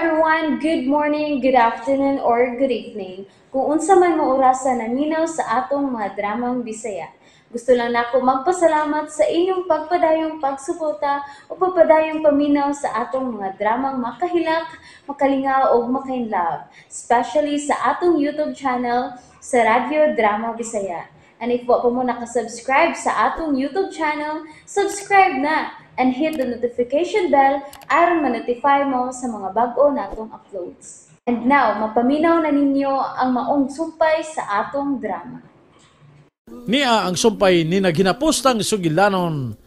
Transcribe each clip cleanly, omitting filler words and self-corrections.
Everyone! Good morning, good afternoon, or good evening. Kung unsa man mo orasa naminaw sa atong mga dramang Bisaya. Gusto lang nako magpasalamat sa inyong pagpadayong pagsuporta o pagpadayong paminaw sa atong mga dramang makahilak, makalingaw o makainlove, especially sa atong YouTube channel sa Radyo Drama Bisaya. And if wa pa mo nakasubscribe sa atong YouTube channel, subscribe na and hit the notification bell aron ma-notify mo sa mga bag-o natong uploads. And now, mapaminaw na ninyo ang maong sumpay sa atong drama. Niya ang sumpay ni naghinapostang sugilanon,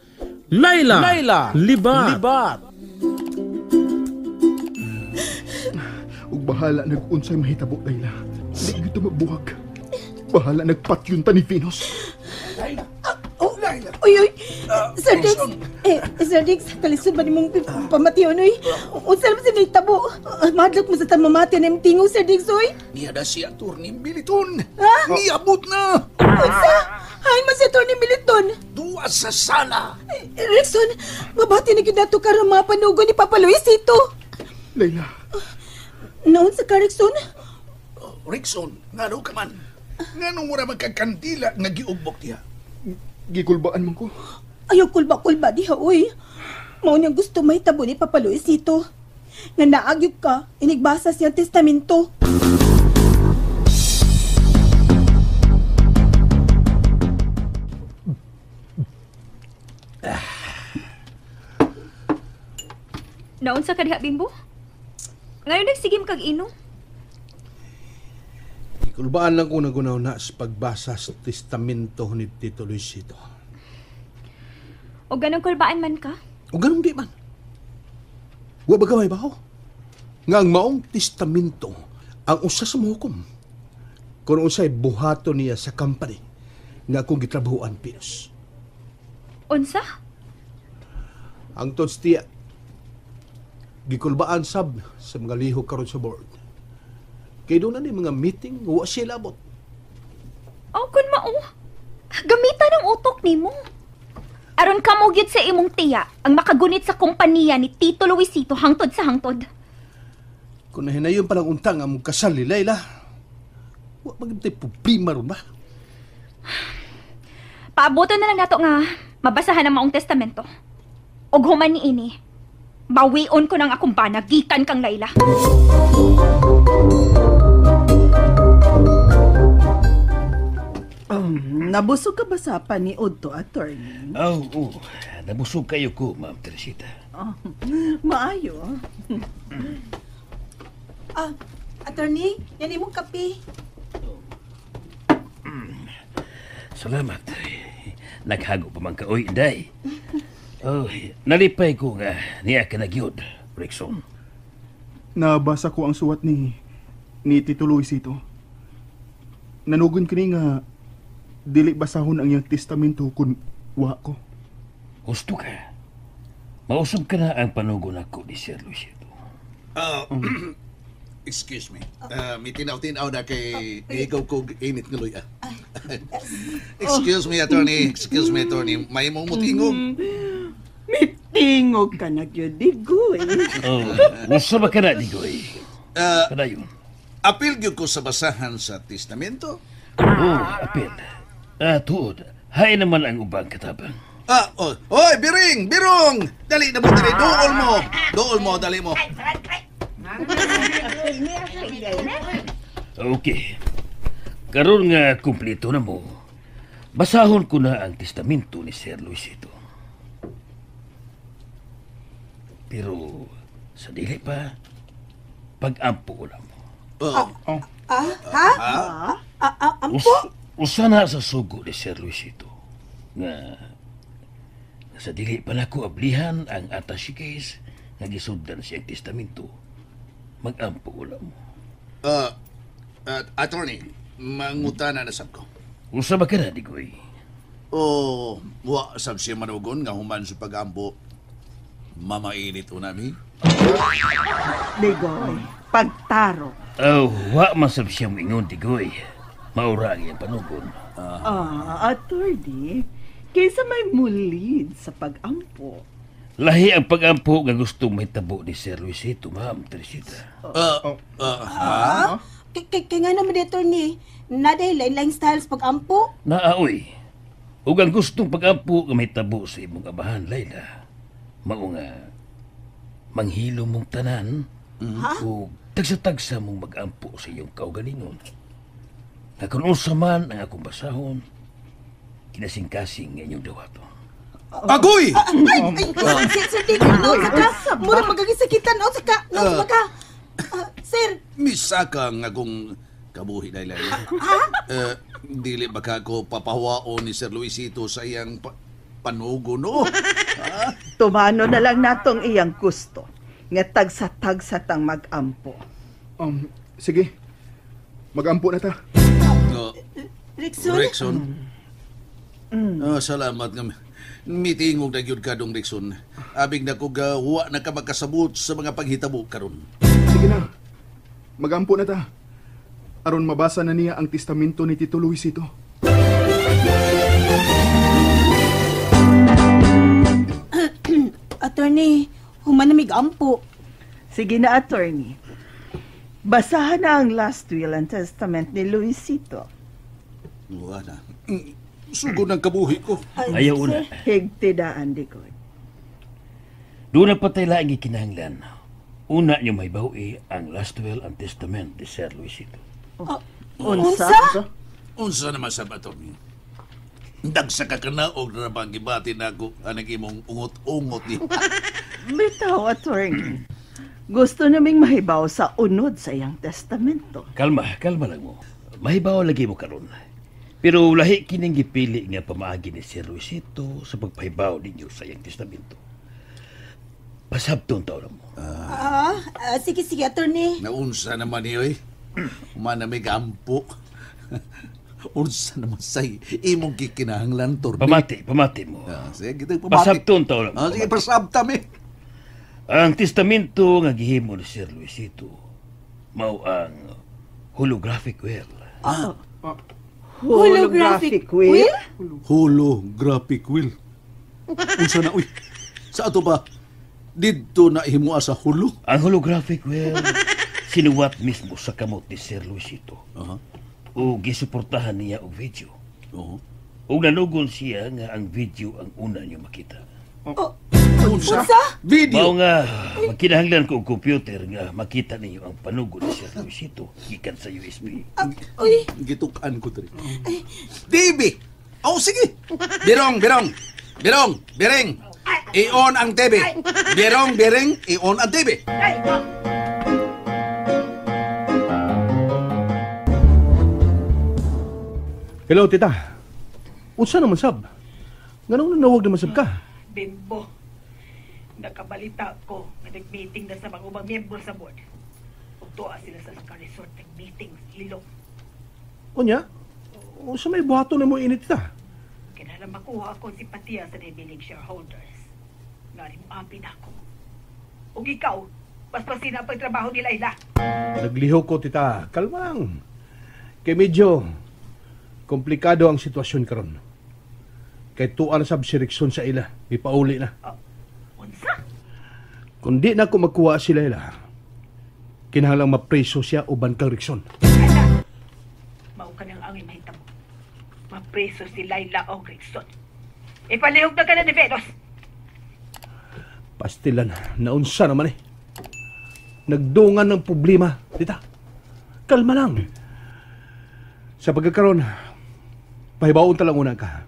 Laila, Laila, Libat, Libat. Ug bahala nag-unsay mahitabo, Laila. Di gyud mabuhag. Bahala nagpatyon ta ni Venus. Laila. Oh, Laila. Uy, uy. Sir Dix. Sir Dix, kalisod ba nimong pamation, uy? Unsa naman sa nahitabo? Madlok mo sa tamamati na imong tingog, Sir Dix, uy. Niya na si Atty. Militon. Ha? Niabot na. Unsa? Hain man si Atty. Militon. Duwa sa sala. Rickson, mabati na gyud nato karon mga panugo ni Papa Luisito. Laila. Naon sa ka, Rickson? Rickson, ngano ka man? Ngano mura magkagkandila nga giugbok diha? Gikulbaan man ko. Ayaw kulba-kulba diha, uy. Mao niyang gusto mahitabo ni Papa Luisito. Nga naagyog ka, inigbasa siyang testamento. Naon sa kadiha, Bimbo? Ngayon nagsigim kag inom. Kulbaan lang ko nagunaw na sa pagbasa sa testamento ni Tito Luisito. O ganong kulbaan man ka? O ganong di man. Wa ba gamay baho? Nga ang maong testamento ang usa sa muhukom. Kung unsay buhato niya sa company nga akong gitrabahuan, Pinos. Unsa? Ang tots tiya, gikulbaan sab sa mga lihok karon sa board. Kaya doon na ni mga meeting, wa siya labot. O kun mao, gamitan ang utok nimo. Aron kamo gyud sa imong tiya ang makagunit sa kompanya ni Tito Luisito hangtod sa hangtod. Kung nahinayon palang untang ang kasal ni Laila, wa magintay problema ron ba? Paabuton na lang nato nga mabasahan ang maong testamento. Og human ni ini, bawion ko nang akong bana gikan kang Laila. Nabusog ka ba sa paniod to, attorney? Oh, oh. Nabusog kayo ko, Ma'am Teresita. Oh, maayo. Attorney, yan imong kape. Salamat. Naghago pa man ka, oy, inday. Oh, nalipay ko nga niya ka nagyod, Rickson. Nabasa ko ang suwat ni Tito Luisito. Nanugon kini nga dili basahon ang iyang testamento kung wa ko. Gusto ka. Mausab ka na ang panugon ako ni Sir Luisito. Excuse me. May tinaw-tinaw na kay ikaw ko init ng luya. Excuse me, attorney. Excuse me, attorney. May mong mutingog. May tingog ka na gyud, Digoy. Oh, usa ba ka na, Digoy? Kadayon. Apil gyud ko sa basahan sa testamento. Oh, apil. Tuod. Hay naman ang ubang katabang. Oh. Oy, biring, birong. Dali na mo dali. Dool mo. Dool mo, dali mo. Okay. Karon nga kumpleto na mo. Basahon ko na ang testamento ni Sir Luisito. Pero sa dili pa, pag-ampo ko lang mo. Ha? Ampo? Usa na sa sugo ni Sir Luisito nga sa dili pa nako ablihan ang attaché case nga gisudlan siyang testamento. Mag-ampo ko lang mo. Attorney, mangutana na sab ko. Usa ba ka na, Digoy? Oh, wa sab siya manugon nga human sa pag-ampo. Mamainit o nami. Digoy, pagtaro. Oh, wa man sab siya moingon, Digoy. Maura ang iyang panugon. Attorney, kaysa may mulid sa pag-ampo. Lahi ang pag-ampo nga gusto mahitabo ni Sir Luisito, Ma'am Teresita. Ha? Kay nga naman, attorney, naday lain-lain styles pag-ampo. Naaoy. Ug ang gustong pag-ampo nga mahitabo sa imong abahan, Layla, mao nga manghilo mong tanan ug tagsa-tagsa mong mag-ampo sa iyong kaugalingon. Nga kung unsa man ang akong basahon, kinasingkasing nga inyong dawaton. Agoy! Ay, ay, Sir Dick, no, saka, mura magagisakitan, no, saka, no, saka. Sir. Misaka nga kung kabuhi, Layla. Ha? Dili ba ka ko papahuwaon ni Sir Luisito sa iyang panugo, no? Ha? Tumano na lang natong iyang gusto, nga tagsa-tagsa tang mag-ampo. Sige, mag-ampo na ta. No. Rickson? Rickson? Salamat nga. Mitingog na gyud ka dong, Rickson. Abig na kog wa na ka magkasabot sa mga paghitabo karon. Sige na. Mag-ampo na ta. Aron mabasa na niya ang testamento ni Tito Luisito. Attorney, human na mig-ampo. Sige na, attorney. Basahan na ang last will and testament ni Luisito. Wala. Sugod ng kabuhi ko. Ayaw na. Higtidaan, di ko. Doon na patay laing ikinahanglan. Una niyo may bawi ang last will and testament ni Sir Luisito. Unsa? Unsa naman sa attorney? Dagsa ka kanaog na bang gibati na ako anang imong ungot-ungot ni. Bitaw, attorney. Gusto naming mahibaw sa unod sa iyang testamento. Kalma, kalma lang mo. Mahibaw lagi mo karon. Pero lahi kining gipili nga pamaagi ni Sir Luisito sa pagpahibaw ninyo sa iyang testamento. Pasabton taon mo. Sige, sige, attorney. Naunsa naman niyo eh. Manamig ampo. Unsa naman say imong gikinahanglan, torni. Pamati, pamati mo. Sige, kita pamati. Pasabton taon mo. Sige, pasabta mi. Ang testamento nga gihimo ni Sir Luisito mao ang holographic will. Holographic will? Holographic will. Unsa na uy? Sa ato ba? Didto na himua sa hulo. Ang holographic will sinuwat mismo sa kamot ni Sir Luisito. O gisuportahan niya og video. O nanugon siya nga ang video ang una niyo makita. Unsa? Video? Mao nga magkinahanglan ko og computer nga makita ninyo ang panugo ni Sir Luisito gikan sa USB. Uy, gituk-an ko diri. TV. Oh, sige. Birong, birong. Birong, biring. I-on ang TV. Birong, biring, i-on ang TV. Hello, tita. Unsa naman sab? Nganong nanawag naman sab ka? Bimbo, nakabalita ko nga nag-meeting na sa mga ubang miyembro sa board. Ug tuwa sila sa Sky Resort nag-meeting sa ilong. Unya? Unsa may buhaton na mo init, tita? Kinahanglan makuha ako simpatiya sa nabiling shareholders. Ngari mo apin ako. Ug ikaw, paspasin ang pagtrabaho ni Layla. Naglihok ko, tita. Kalma lang. Kay medyo komplikado ang sitwasyon karon. Kay tuwa na sab si Rickson sa ila. May pauli na. Unsa? Kung di na ko magkuha si Layla, kinahanglang mapreso siya uban kang Rickson. Ala, mao ka nang angay mahitabo. Mapreso si Layla o Rickson. Ipalihog na ka na ni Venus. Pastilan, naunsa naman eh. Nagdungan ng problema, tita. Kalma lang. Sa pagkakaroon, pahibaon talang una ka.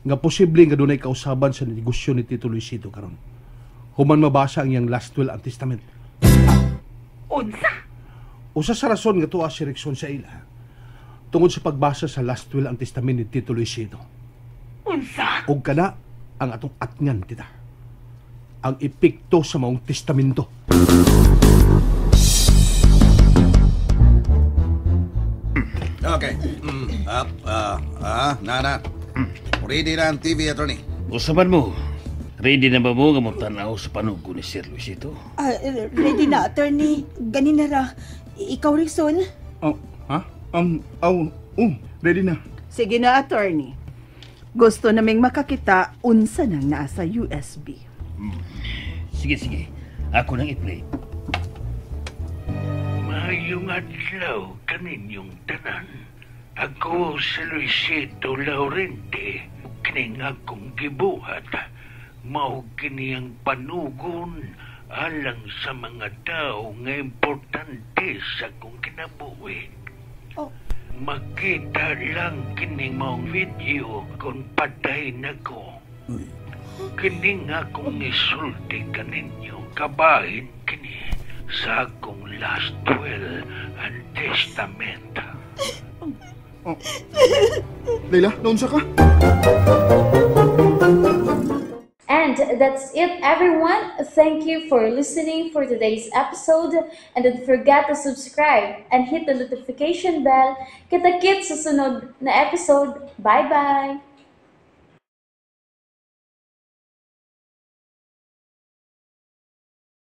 Nga posible nga dunay kausaban sa negosyo ni Tito Luisito karon. Human mabasa ang iyang last will and testament. Unsa? Usa sa rason nga tuwa si Rickson sa ila tungod sa pagbasa sa last will and testament ni Tito Luisito. Unsa? Og kana ang atong atngan, tita. Ang epekto sa maong testamento. Okay. Up, nana. Ready na ang TV, attorney. Usapan mo. Ready na ba mo nga mo-tanaw sa panugo ni Sir Luisito? Ready na, attorney. Ganin na ra. Ikaw, Rickson? Oh, ha? Ready na. Sige na, attorney. Gusto naming makakita unsa nang naa sa USB. Sige, sige. Ako nang i-play. Maayong adlaw kaninyong tanan. Ako si Luisito Laurente. Kining akong gibuhat. Mao kini ang panugon alang sa mga tao nga importante sa akong kinabuhi. Makita lang kining maong video kung patay na ko. Kining akong isulti kaninyo, kabahin kini sa akong last will and testament. Oh. Layla, naunsa ka? And that's it, everyone. Thank you for listening for today's episode. And don't forget to subscribe and hit the notification bell. Kita-kits sa sunod na episode. Bye-bye!